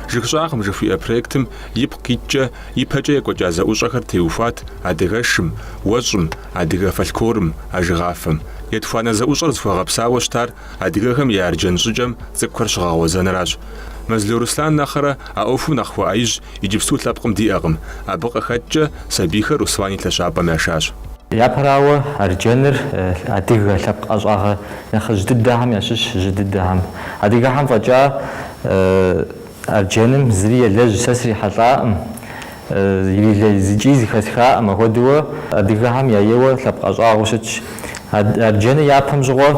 Жыг щӏагъым жыхуиӏэ проектым ипкъ иткӏэ ипэкӏэ екӏуэкӏа зэӏущӏэхэр теухуат адыгэшым, уэщӏым, адыгэ фольклорым, ажыгъафэм. Етхуанэ зэӏущӏэр зыхуэгъэпсауэ щытар адыгэхэм я арджэн щӏыкӏэм цӏыкӏухэр щыгъэгъуэзэнращ. Мэзло Руслан нэхърэ а ӏуэхум нэхъ хуэӏэижь иджыпсту лъэпкъым диӏэкъым. Абы къыхэкӏкӏэ сабийхэр Руслан и лъэщапӏэм яшащ. Япэрауэ, арджэныр адыгэ лъэпкъ ӏэщӏагъэ нэхъыжь дыдэхэм ящыщ жьы дыдэхэм. Адыгэхэм фӏэкӏа арджэным зыри елэжь сэ срихьэлӏакъым, икӏи зыхэсхакъым, апхуэдэуэ адыгэхэм я ейуэ лъэпкъ ӏэщӏагъэу щытщ. Арджэныр япэм щыгъуэ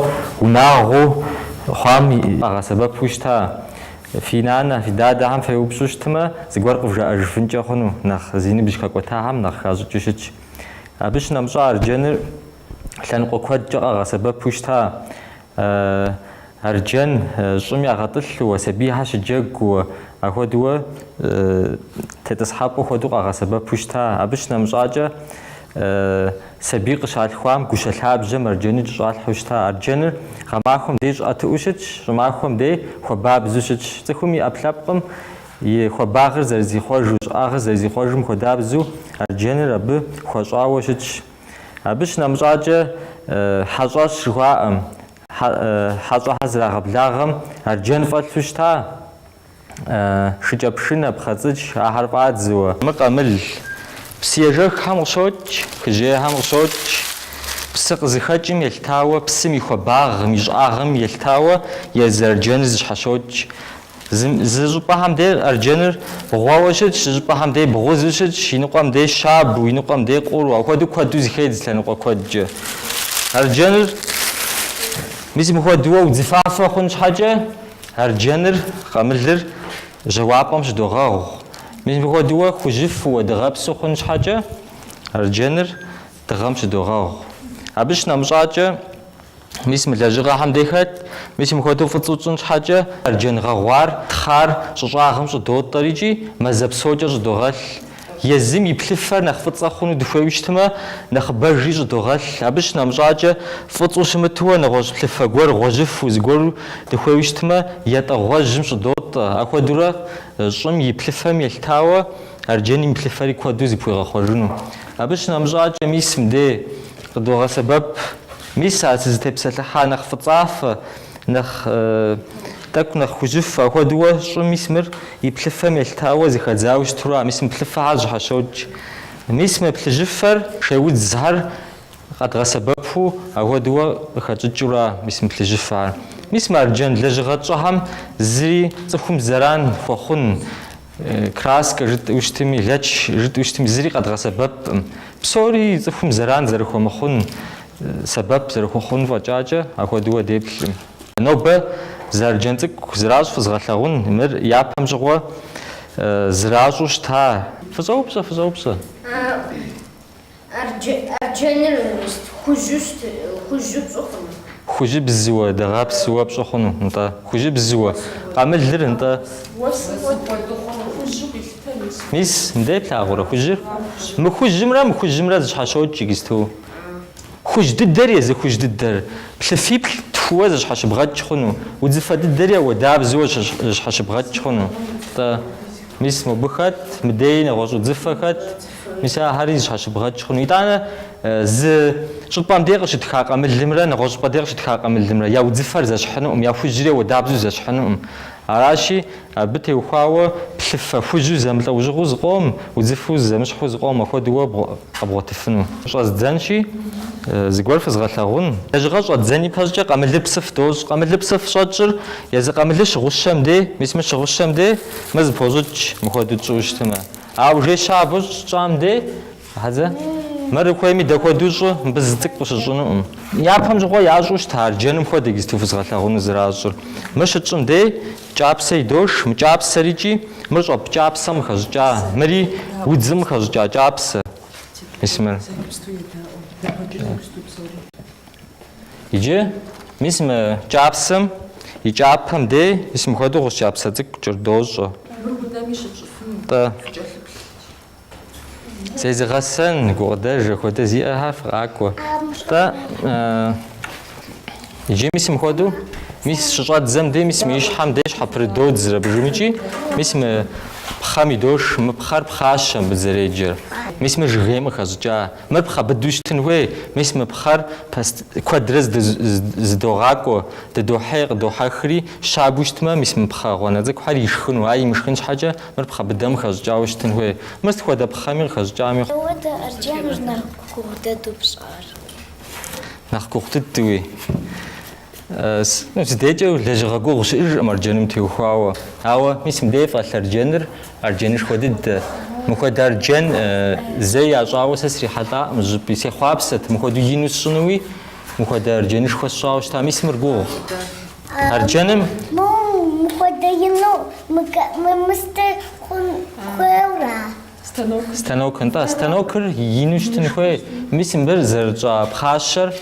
унагъуэу хъуам къагъэсэбэпу щыта. Фи нанэ, фи дадэхэм феупщӏу щытмэ, зыгуэр къывжаӏэжыфынкӏэ хъуну, нэхъ зи ныбжь хэкӏуэтахэм нэхъ хащӏыкӏыу щытщ. Абы щынэмыщӏа арджэныр лъэныкъуэ куэдкӏэ къагъэсэбэпу щыта. Арджэн щӏым ягъэтӏылъууэ, сабийхэр щыджэгууэ, ахуэдууэ тетӏысхьэпӏэу хуэдэу къагъэсэбэпу щыта. Абы щынэмыщӏакӏэ сабий къыщалъхуам гущэ лъабжьэм арджэныр кӏэщӏалъхьэу щыта. Арджэныр гъэмахуэм дей щӏыӏэтыӏэу щытщ, щӏымахуэм дей хуабабзэу щытщ. Цӏыхум и ӏэпкълъэпкъым И хуабагъыр зэрызихъуэжу, щӏыӏагъыр зэрызихъуэжым хуэдабзэу арджэныр абы хуэщӏауэ щытщ. Абы щынэмыщӏакӏэ хьэщӏэщ жыхуаӏэм, хьэщӏэхэр зрагъэблагъэм арджэн фӏэлъу щыта, шыкӏэпшынэ, пхъэцӏыч, ахэр фӏадзэуэ. Мыр къамыл. Псыежэххэм къыщокӏ, хыжьейхэм къыщокӏ. Псы къызыхэкӏым елъытауэ, псым и хуабагъым, и щӏыӏагъым елъытауэ езы арджэныр зыщхьэщокӏ. Зы щӏыпӏэхэм дей арджэныр бгъуэуэ щытщ, зы щӏыпӏэхэм дей бгъузу щытщ, иныкъуэм дей щабэу, иныкъуэм дей къуру, апхуэдэу куэду зыхедз лъэныкъуэ куэдкӏэ. Арджэныр мис мыхуэдууэ удзыфафэ хъун щхьэкӏэ, арджэныр, къамылыр жьауапӏэм щыдогъэгъу. Мис мыхуэдууэ хужьыфууэ, дыгъэпсу хъун щхьэкӏэ, арджэныр дыгъэм щыдогъэгъу. Абы щынэмыщӏакӏэ, Мис мы лэжьыгъэхэм дей хэт, мис мыхуэдэу фӏыцӏэу тщӏын щхьэкӏэ, арджэн гъэгъуар, тхъар щӏы щӏагъым щӏыдотӏэр икӏи мазэ псокӏэ щӏыдогъэлъ. Езым и плъыфэр нэхъ фӏыцӏэ хъуну дыхуейуэ щытмэ, нэхъыбэжри щӏыдогъэлъ. Абы щынэмыщӏакӏэ, фӏыцӏэу щымытууэ нэгъуэщӏ плъыфэ гуэр гъуэжьыфу зыгуэру дыхуейуэ щытмэ, ятӏэ гъуэжьым щӏыдотӏэ. Апхуэдэурэ щӏым и плъыфэм елъытауэ арджэным и плъыфэри куэду зыпхуегъэхъуэжыну. Абы щынэмыщӏакӏэ, мис мыдей къыдогъэсэбэп. Мис а сызытепсэлъыхьа нэхъ фӏыцӏафэ, нэхъ тӏэкӏу нэхъ хужьыфэ, апхуэдэуэ щӏым мис мыр и плъыфэм елъытауэ зыхэдзауэ щытура, мис мы плъыфэхэр зыщхьэщокӏ. Мис мы плъыжьыфэр, шейудзхэр къэдгъэсэбэпу апхуэдэуэ къыхэтщӏыкӏыура, мис мы плъыжьыфэхэр. Мис мы арджэн лэжьыгъэ тщӏыхэм зыри цӏыхум зэран хуэхъун, Краскэ жытӏэу щытми, лэч жытӏэу щытми, зыри къэдгъэсэбэпкъым. Псори цӏыхум зэран зэрыхуэмыхъун, сэбэп зэрыхуэхъун фӏэкӏакӏэ апхуэдэуэ деплъым. Нобэ зы арджэн цӏыкӏу зыращӏ фызгъэлъэгъун, мыр япэм щыгъуэ зыращӏу щыта. Фыщӏэупщӏэ, фыщӏэупщӏэ. Арджэныр хужьу хужьу пщӏы хъуну? Хужьыбзыуэ, дыгъэпсыуэ пщӏы хъуну, нтӏэ. Хужьыбзыуэ. Къамылыр, нтӏэ. Мис, мыдей плъагъурэ хужьыр? Мы хужьымрэ мы хужьымрэ зыщхьэщокӏ иджысту. Хужь дыдэр езы хужь дыдэр плъыфиплӏ тхууэ зыщхьэщыбгъэкӏ хъуну. Удзыфэ дыдэри ауэдабзэуэ зыщхьэщыбгъэкӏ хъуну. Нтӏэ. Мис мобы хэт, мыдеи нэгъуэщӏ удзыфэ хэт. Мис ахэри зыщхьэщыбгъэкӏ хъуну. Итӏанэ зы щӏыпӏэм дей къыщытха къамылымрэ нэгъуэщӏ щӏыпӏэ дей къыщытха къамылымрэ я удзыфэр зэщхьынукъым, я хужьри ауэдабзэу зэщхьынукъым. Аращи, абы теухуауэ плъыфэ хужьу зэмылӏэужьыгъуэу зыкъом, удзыфэу зэмыщхьу зыкъом апхуэдэуэ къэбгъуэтыфыну. Щӏэздзэнщи, зыгуэр фызгъэлъэгъун. Лэжьыгъэ щӏэддзэн ипэ щӏыкӏэ къамылыр псыф дощӏ. Къамылыр псыф щӏэтщӏыр езы къамылыр щыгъущэм дей, мис мы щыгъущэм дей, мыр зыпощӏыкӏ, мыхуэдэу тщӏыуэ щытмэ. Ауэ уже щабэу щытщӏам дей, хьэдзэ, мыр ухуейми дэхуэдэу щӏы, мыбы зы цӏыкӏу къыщыщӏынукъым. Япэм щыгъуэ ящӏу щыта арджэным хуэдэ иджысту фызгъэлъэгъуну зэращӏыр. Мыр щытщӏым дей, кӏапсэ идош, мы кӏапсэр икӏи мыр щӏэп кӏапсэм къыхэщӏыкӏа, мыри удзым къыхэщӏыкӏа кӏапсэ. Мис мыр. Иджы, мис мы кӏапсэм и кӏапэм дей, мис мыхуэдэу гъущӏ кӏапсэ цӏыкӏу кӏэрыдощӏэ. Мыр унэми щыпщӏыфыну, Тӏэ. фыкӏэлъыплъ. Зезыгъэсэн, гукъыдэж апхуэдэ зиӏэхэр фыкъакӏуэ. Тӏэ, иджы мис мыхуэдэу. Мис щыщӏэддзэм дей, мис мы и щхьэм дей щхьэпрыдодзыр абыжым икӏи, мис мы пхъэм идош, мы пхъэр пхъащэ мыбы зэреджэр. Мис мы жыгейм къыхэщӏыкӏа. Мыр пхъэ быдэу щытын хуей, мис мы пхъэр куэдрэ зыдогъакӏуэ, дыдохьей, къыдохьэхри, щабэу щытмэ, мис мы пхъэ гъуанэ цӏыкӏухэр ишхыну, ар имышхын щхьэкӏэ, мыр пхъэ быдэм къыхэщӏыкӏауэ щытын хуей. Мыр сыт хуэдэ пхъэми къыхэщӏыкӏами. Ауэдэ арджэныр нэхъ гугъу дыдэу пщӏар. Нэхъ гугъу дыдэуи. Си дежкӏэ лэжьыгъэ гугъу щыӏэжкъым арджэным теухуауэ. Ауэ мис мыбдей фӏэлъ арджэныр арджэнышхуэ дыдэ. Мыхуэдэ арджэн зэи ящӏауэ сэ срихьэлӏакъым зыщӏыпӏи. Сехъуапсэт мыхуэдэу ину сщӏынуи, мыхуэдэ арджэнышхуэ сщӏауэ щыта. Мис мыр гугъу. Арджэным. Мыхуэдэ ину мыстыр хъун хуейуэра? Станок, нтӏэ, станокыр ину щытын хуей. Мис мыбыр зэрытщӏа пхъащэр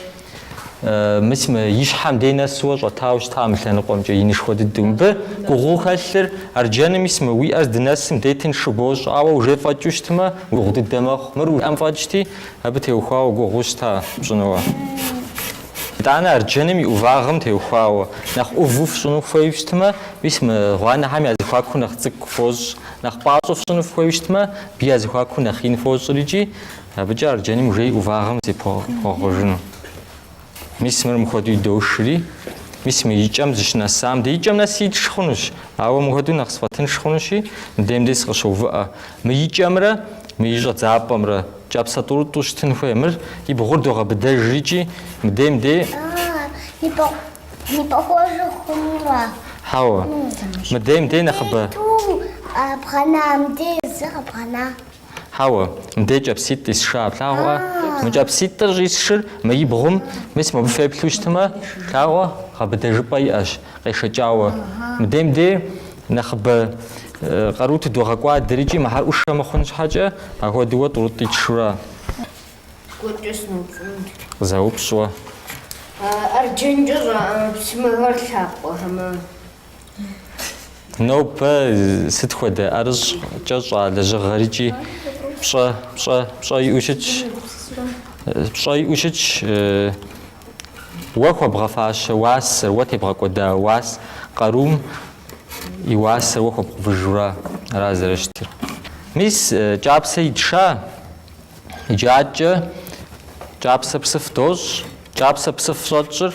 мис мы и щхьэм дей нэсуэ щӏэтауэ щыта мы лъэныкъуэмкӏэ, инышхуэ дыдэу. Мыбы гугъуу хэлъыр арджэным мис мы уи ӏэр здынэсым дей тыншу бощӏ, ауэ уже фӏэкӏыу щытмэ, гугъу дыдэ мэхъу. Мыр уи ӏэм фӏэкӏти, абы теухуауэ гугъуу щыта пщӏынуэ. Итӏанэ арджэным и ӏувагъым теухуауэ, нэхъ ӏуву фщӏыну фхуейуэ щытмэ, мис мы гъуанэхэм я зэхуакур нэхъ цӏыкӏу фощӏ. Нэхъ пӏащӏэу фщӏыну фхуейуэ щытмэ, абы я зэхуакур нэхъ ин фощӏыр икӏи абыкӏэ арджэным уже и ӏувагъым зепхъуэжыну. Мис мыр мыхуэдэу идошри, мис мы и кӏэм зыщынэсам дей, и кӏэм нэс итш хъунущ, ауэ мыхуэдэу нэхъ сфӏэтынш хъунущи, мыдейм дей сыкъыщоувыӏэ. Мы и кӏэмрэ мы и щӏэдзапӏэмрэ кӏапсэ тӏурытӏу щытын хуей. Мыр и бгъур догъэбыдэж икӏи мыдейм дей. Нипӏэхуэжу хъунура? Хьэуэ. Мыдейм дей нэхъыбэ. Тӏу къэбгъэна, мыдей зы къэбгъэна. Хьэуэ, мыдей кӏапситӏ исша, плъагъуэ? Мы кӏапситӏыр щӏисшыр мы и бгъум, мис мобы феплъу щытмэ, плъагъуэ, гъэбыдэжыпӏэ иӏэщ, къешэкӏауэ. Мыдейм дей нэхъыбэ къару тыдогъэкӏуадэр икӏи мыхьэр ӏушэ мыхъун щхьэкӏэ, ахуэдэуэ тӏурытӏ итшура. Зыгуэркӏэ сыноупщӏынут. Къызэупщӏ уэ. Арджэнкӏэ щӏа ӏэмэпсымэхэр лъапӏэ хьэмэ? Нобэ сыт хуэдэ ӏэрыщӏкӏэ щӏа лэжьыгъэр икӏи пщӏэ, пщӏэ, пщӏэ иӏэу щытщ. Пщӏэ иӏэу щытщ. Уэ хуэбгъэфащэ уасэр, уэ тебгъэкӏуэда уас къарум и уасэр уэ хуэбгъэувыжура, ара зэрыщытыр. Мис кӏапсэ итша. Иджы адэкӏэ кӏапсэ псыф дощӏ. Кӏапсэ псыф щӏэтщӏыр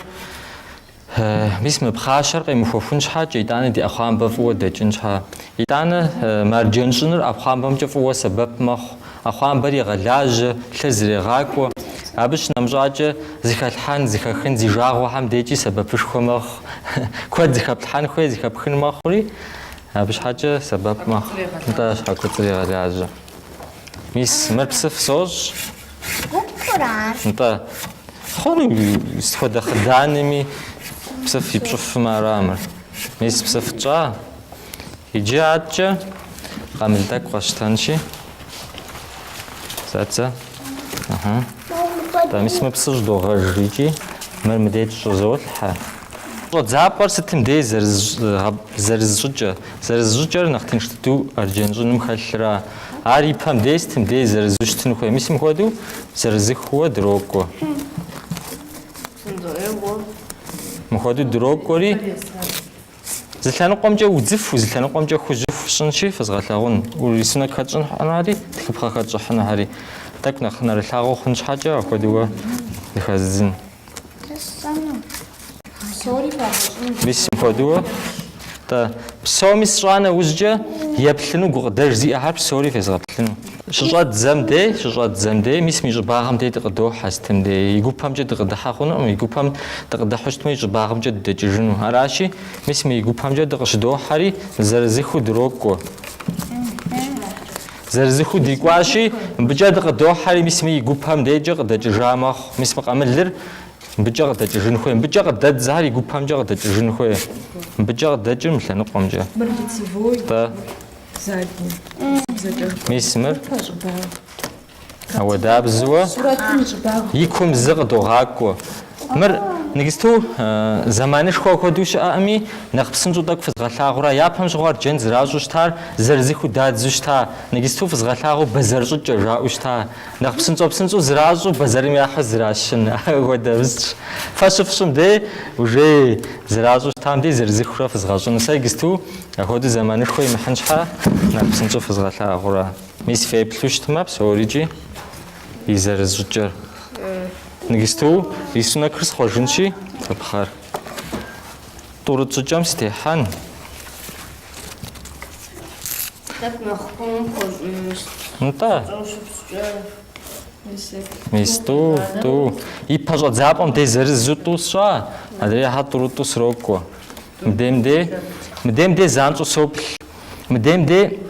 мис мы пхъащэр къемыхуэхун щхьэкӏэ, итӏанэ ди ӏэхъуамбэ фӏыуэ дэкӏын щхьэ. Итӏанэ мы арджэн щӏыныр ӏэпхъуамбэмкӏэ фӏыуэ сэбэп мэхъу. ӏэхъуамбэр егъэлажьэ, лъыр зэрегъакӏуэ. Абы щынэмыщӏакӏэ зыхэлъхьэн, зыхэхын зи жагъуэхэм декӏи сэбэпышхуэ мэхъу. Куэд зыхэплъхьэн хуей, зыхэпхын мэхъури, абы щхьэкӏэ сэбэп мэхъу. Нтӏэ, щхьэкуцӏыр егъэлажьэ. Мис, мыр псыф сощӏ. Губкъыр ар. Нтӏэ, хъуну сыт хуэдэ хъыданми псыф ипщӏыфмэ ара мыр. Мис псыф тщӏа. Иджы адэкӏэ къамыл тӏэкӏу къэсщтэнщи. Зэт-зэ. Ыхьы. Нтӏэ, мис мы псы щӏыдогъэж икӏи мыр мыдей щӏызолъхьэ. Щӏэдзапӏэр сытым дей зэрыз щӏыкӏэ. Зэрыз щӏыкӏэр нэхъ тынш дыдэу арджэн щӏыным хэлъра. Ар и пэм дей сытым дей зэрызу щытын хуей. Мис мыхуэдэу зэрызыхыуэ дрокӏуэ. Мыхуэдэу дрокӏуэри, зы лъэныкъуэмкӏэ удзыфу, зы лъэныкъуэмкӏэ хужьыфу сщӏынщи фэзгъэлъагъун. Рисунок хэтщӏынухэри, тхыпхъэ хэтщӏыхьынухэри. Тӏэкӏу нэхъ нэрылъагъуу хъун щхьэкӏэ апхуэдэуэ зыхэздзын. Мис мыпхуэдэуэ. Тӏэ, псоми сщӏа нэужькӏэ еплъыну гукъыдэж зиӏэхэр псори фезгъэплъыну. Щыщӏэддзэм дей, щыщӏэддзэм дей, мис мы и щӏыбагъым дей дыкъыдохьэ сытым дей. И гупэмкӏэ дыкъыдыхьэ хъунукъым, и гупэм дыкъыдыхьэу щытмэ, и щӏыбагъымкӏэ дыдэкӏыжыну. Аращи, мис мы и гупэмкӏэ дыкъыщыдохьэри, зэрызыхыу дрокӏуэ. Зэрызыхыу дикӏуащи, мыбыкӏэ дыкъыдохьэри, мис мы и гупэм дейкӏэ къыдэкӏыжа мэхъу. Мис мы къамылыр мыбыкӏэ къыдэкӏыжын хуей. Мыбыкӏэ къыдэддзэхэр и гупэмкӏэ къыдэкӏыжын хуей. Мыбыкӏэ къыдэкӏыр мы лъэныкъуэмкӏэ. Мыр лицевой, Тӏэ. задний. Бзэкӏэ Мис мыр гупэ щӏыбагъ. ауэдабзэуэ Сурэтым и щӏыбагъ. и кум зы къыдогъакӏуэ. Мыр. Иджысту зэманышхуэ хуэдэу щыӏэӏыми, нэхъ псынщӏэу тӏэкӏу фызгъэлъагъурэ, япэм щыгъуэ арджэн зэращӏу щытар зырызыхыу дадзу щыта, иджысту фызгъэлъагъуу бэзэр щӏыкӏэ жаӏэу щыта. Нэхъ псынщӏэ-псынщӏэу зэращӏу бэзэрым яхьу зэращын хуэдэ мысщ. Фэ щыфщӏым дей, уже зэращӏу щытам дей зырызыхыурэ фызгъэщӏыну. Сэ иджысту апхуэдэу зэманышхуэ имыхьын щхьэ нэхъ псынщӏэу фызгъэлъагъурэ. Мис феплъу щытмэ, псорикӏи и зэрызщӏыкӏэр. Иджысту рисунокыр схъуэжынщи, пхъэр. Тӏурытӏ щӏыкӏэм сытехьэн. Тӏэкӏу нэхъ куум пхуэщӏынущ. Нтӏэ. Мис тӏу, тӏу. И пэщӏэдзапӏэм дей зырызу тӏу сщӏа, адрейхэр тӏурытӏу срокӏуэ. Мыдейм дей, мыдейм дей занщӏэу соплъ. Мыдейм дей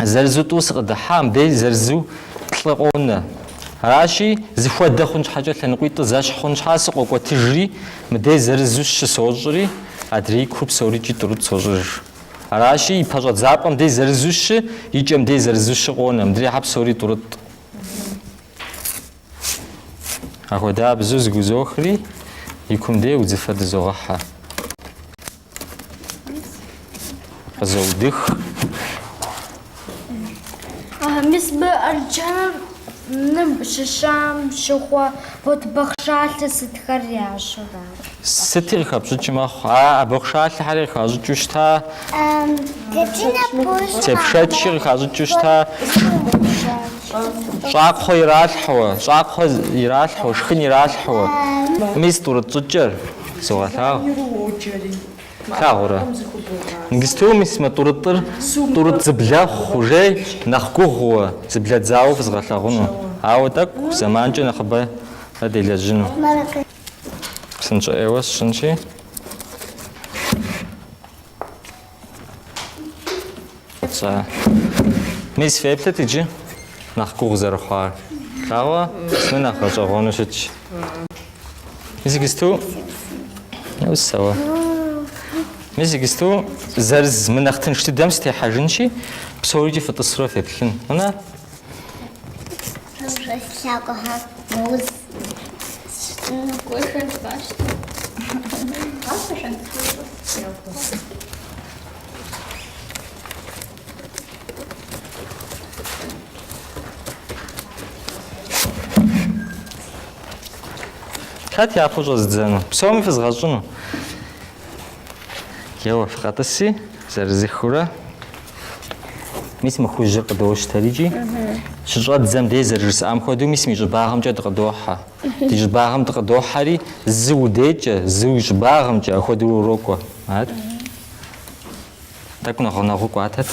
зырызу тӏу сыкъыдыхьа, мыдей зырызу плӏы къонэ. Аращи, зыхуэдэ хъун щхьэкӏэ лъэныкъуитӏыр зэщхь хъун щхьэ сыкъокӏуэтыжри, мыдей зырызу щы сощӏри, адрей кур псорикӏи тӏурытӏ сощӏыж. Аращи, и пэщӏэдзапӏэм дей зырызу щы, и кӏэм дей зырызу щы къонэ, мыдрейхэр псори тӏурытӏ. Ахуэдабзэу зыгузохри, и кум дей удзыфэ дызогъэхьэ. Къызоудых. Мис мы арджэныр ныб щыщам щыхъуэ вот бахъшалъэ сытхэр ящӏрэ? Сыти къыхэпщӏыкӏ мэхъу. А бахъшалъэхэри къыхащӏыкӏыу щыта. Тепшэчи къыхащӏыкӏыу щыта. Щӏакхъуэ иралъхьэуэ, щӏакхъуэ иралъхьэуэ, шхын иралъхьэуэ. Мис тӏурытӏ щӏыкӏэр согъэлъагъу. Плъагъурэ? Иджысту мис мы тӏурытӏыр, тӏурытӏ зыблэхъу уже нэхъ гугъууэ, зыблэдзауэ фызгъэлъагъуну. Ауэ тӏэкӏу зэманкӏэ нэхъыбэ делэжьыну. Псынщӏэ ӏейуэ сщӏынщи. Тщӏа. Мис феплъыт иджы нэхъ гугъу зэрыхъуар. Плъагъуэ, мыр нэхъ гъэщӏэгъуэну щытщ. Мис иджысту усэуэ. Мис иджысту зэрыз мы нэхъ тынш дыдэм сытехьэжынщи, псорикӏи фытӏысурэ феплъын. Хъуна? Лъакъуэхэр мэуз. Хэт япэу щӏэзыдзэну? Псоми фызгъэщӏыну. Еуэ, фыкъэтӏыси, зэрызыхыурэ. Мис мы хужьыр къыдощтэрикӏи, щыщӏэддзэм дей зэрыжысӏам хуэдэу, мис мы и щӏыбагъымкӏэ дыкъыдохьэ. Ди щӏыбагъым дыкъыдохьэри, зы удекӏэ, зы уи щӏыбагъымкӏэ, апхуэдэу урокӏуэ. Ар? Тӏэкӏу нэхъ гъунэгъуу кӏуатэт.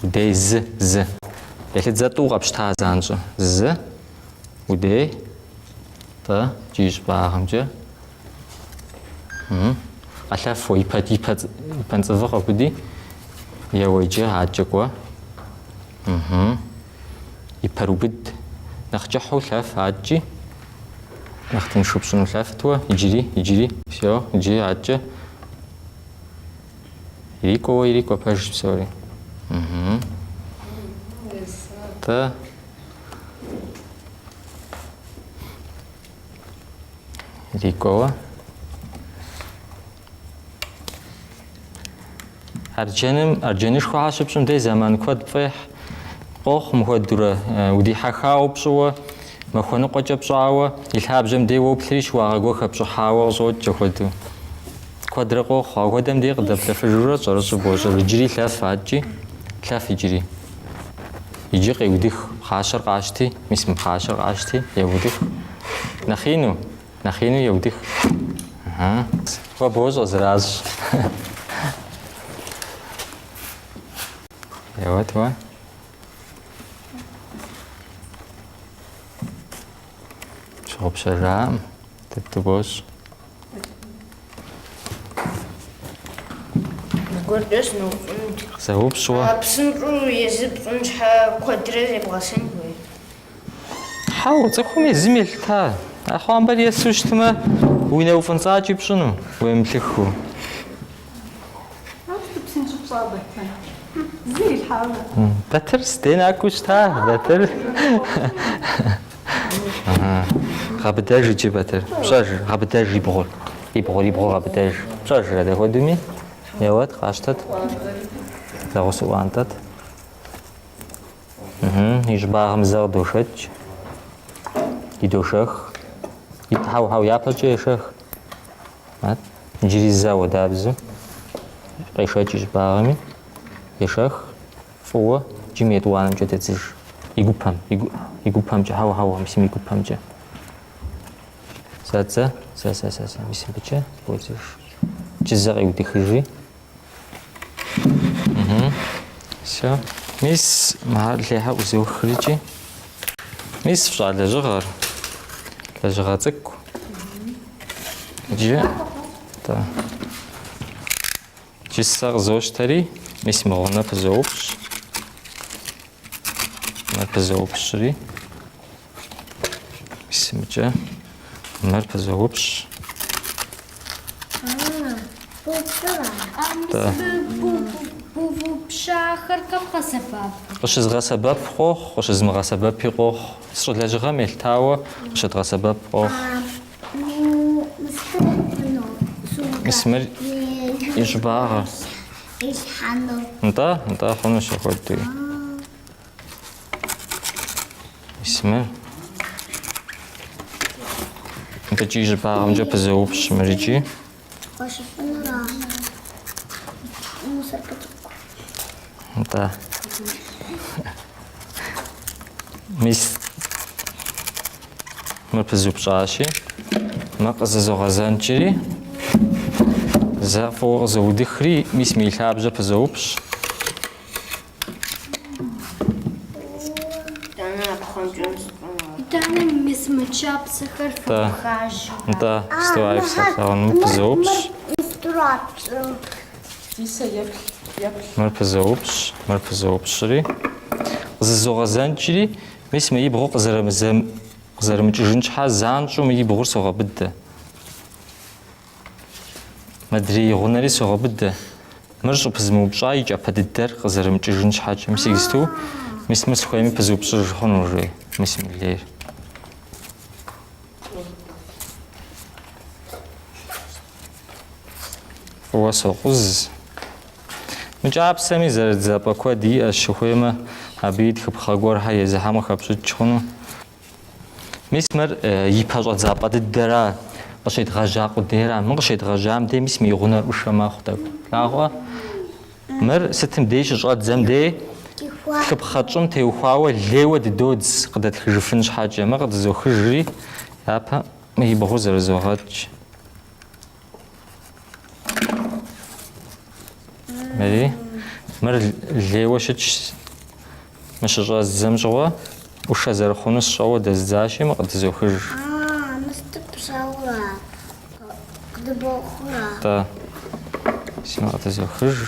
Удей зы, зы. Елъыдзэ тӏу къэпщта занщӏэ. Зы, удей, тӏэ, иджы и щӏыбагъымкӏэ. Къэлъэфуэ, и пэ, и пэ, и пэнцӏывыр къэубыди. Еуэ иджы, адэкӏэ кӏуэ. И пэр убыд. Нэхъ кӏыхьу лъэф адэкӏи. Нэхъ тыншу пщӏыну лъэфт уэ. Иджыри, иджыри. Всё, иджы адэкӏэ. Ирикӏуэ уэ, ирикӏуэ, пэжщ псори. Тӏэ. Ирикӏуэуэ. Арджэным, арджэнышхуэхэр щыпщӏым дей зэман куэд пфӏехь. Къохъу мыхуэдурэ, удихьэхауэ пщӏыуэ, махуэ ныкъуэкӏэ пщӏауэ, и лъабжьэм дей уоплъри щыуагъэ гуэр хэпщӏыхьауэ къыщӏокӏ апхуэдэу. Куэдрэ къохъу, апхуэдэм дей къыдэплъэфыжурэ щӏэрыщӏэу бощӏыр. Иджыри лъэф адэкӏи, лъэф иджыри. Иджы къеудых, пхъашэр къащти, мис мы пхъашэр къащти, еудых. Нэхъ ину, нэхъ ину еудых. Ыхьы. Уэ бощӏэ зэращӏ. Еуэт уэ. Щыгъупщэжаӏым, дыду бощӏ. Зыгуэркӏэ сыноупщӏынут. Зэупщӏ уэ. Псынщӏэу езы пщӏын щхьэ куэдрэ зебгъэсэн хуей. Хьэуэ, цӏыхум езым елъыта. ӏэхъуамбэр есу щытмэ, уи нэ уфӏынцӏакӏи пщӏыну, уемыплъыхыу. Батыр сыдей накӏуэу щыта, Батыр. Гъэбыдэж иджы, Батыр. Пщӏэжыр, гъэбыдэж и бгъур. И бгъур, и бгъур гъэбыдэж. Пщӏэжыр, адэ хуэдэми? Еуэт, къащтэт. Зэгъусэу ӏуантӏэт. И щӏыбагъым зэ къыдошэкӏ. Идошэх. И хьэуэ, хьэуэ, япэщӏыкӏэ ешэх. Ат, иджыри зэ ауэдабзэу. Къешэкӏ и щӏыбагъми. Ешэх. Фӏыуэ, иджы мы етӏуанэмкӏэ дэдзыж. И гупэм, и гупэмкӏэ, хьэуэ, хьэуэ, мис мы и гупэмкӏэ. Зэ, зэ, зэ, зэ, зэ, зэ, мис мыбыкӏэ бодзыж. Иджы зэ къеудыхыжи. Мгм. Всё. Мис мыхэр лейхэр ӏузохрикӏи. Мис фщӏа лэжьыгъэр. Лэжьыгъэ цӏыкӏу. Иджы, да. Иджы сэ къызощтэри, мис мы гъунэ пызоупщӏ. Мыр пызоупщӏри. Мис мыкӏэ мыр пызоупщӏ. Пыбупщӏахэр къэбгъэсэбэп? Къыщызгъэсэбэп къохъу, къыщызмыгъэсэбэпи къохъу. Сщӏы лэжьыгъэм елъытауэ къыщыдгъэсэбэп къохъу. Мис мыр и щӏыбагъыр. Нтӏэ, нтӏэ, хъунущ апхуэдэуи. Мис мыр. Мыбыкӏи и щӏыбагъымкӏэ пызоупщӏ мыр икӏи. Нтӏэ. Мис мыр пызупщӏащи, мыр къызызогъэзэнкӏри, зэ фӏыуэ къызоудыхри, мис мы и лъабжьэ пызоупщӏ. Итӏанэ мис мы кӏапсэхэр фыпхажу. Нтӏэ, стой, псалъэгъун мыр пызоупщӏ. Мыр пызоупщӏ, мыр пызоупщӏри. Къызызогъэзэнкӏри, мис мы и бгъур къызэрымыкӏыжын щхьэ занщӏэу мы и бгъур согъэбыдэ. Мыдрей и гъунэри согъэбыдэ. Мыр щӏыпызмыупщӏа и кӏапэ дыдэр къызэрымыкӏыжын щхьэкӏэ. Мис иджысту, мис мыр сыхуейми пызупщӏыж хъуну жи, мис мы лейр. Фӏыуэ сокъуз. Мы кӏапсэми зэрыдзапӏэ куэд иӏэщ, ухуеймэ, абы и тхыпхъэ гуэрхэр езыхэм къыхэпщӏыкӏ хъуну. Мис мыр и пэщӏэдзапӏэ дыдэра, къыщедгъэжьа къудейра. Мыр къыщедгъэжьам дей мис мы и гъунэр ӏушэ мэхъу тӏэкӏу. Плъагъуэ? Мыр сытым дей щыщӏэддзэм дей тхыпхъэ тщӏым теухуауэ лейуэ дыдодз къыдэтхыжыфын щхьэкӏэ. Мыр къыдызохыжри, япэ мы и бгъур зэрызогъэкӏ. Мыри, мыр лейуэ щытщ. Мы щыщӏэздзэм щыгъуэ ӏушэ зэрыхъуну сщӏэуэ дэздзащи, мы къыдызохыж. Тӏэ, си мы къыдызохыж.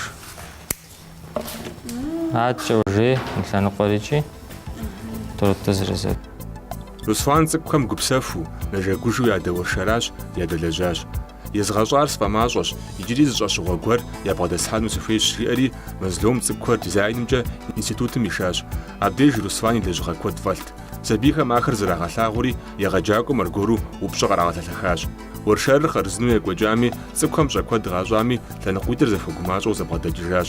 Адэкӏэ уже мы лъэныкъуэр икӏи тӏурытӏу зэрызэт. Руслан цӏыкӏухэм гупсэхуу, нэжэгужу ядэуэршэращ, ядэлэжьащ. Езгъэщӏар сфӏэмащӏэщ, иджыри зы щӏэщыгъуэ гуэр ябгъэдэслъхьэну сыхуейщ, жиӏэри Мэзлом цӏыкӏухэр дизайнымкӏэ институтым ишащ. Абдеж Руслан и лэжьыгъэ куэд фӏэлът. Сабийхэм ахэр зрагъэлъагъури, егъэджакӏуэм аргуэру упщӏэ кърагъэлъэлъэхащ. Уэршэрыр хъарзынэу екӏуэкӏами, цӏыкӏухэм щӏэ куэд къащӏами, лъэныкъуитӏыр зэхуэгумащӏэу зэбгъэдэкӏыжащ.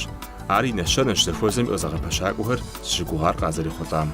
Ар и нэщэнэщ зэхуэзэм и къызэгъэпэщакӏуэхэр зыщыгугъар къазэрехъулӏам.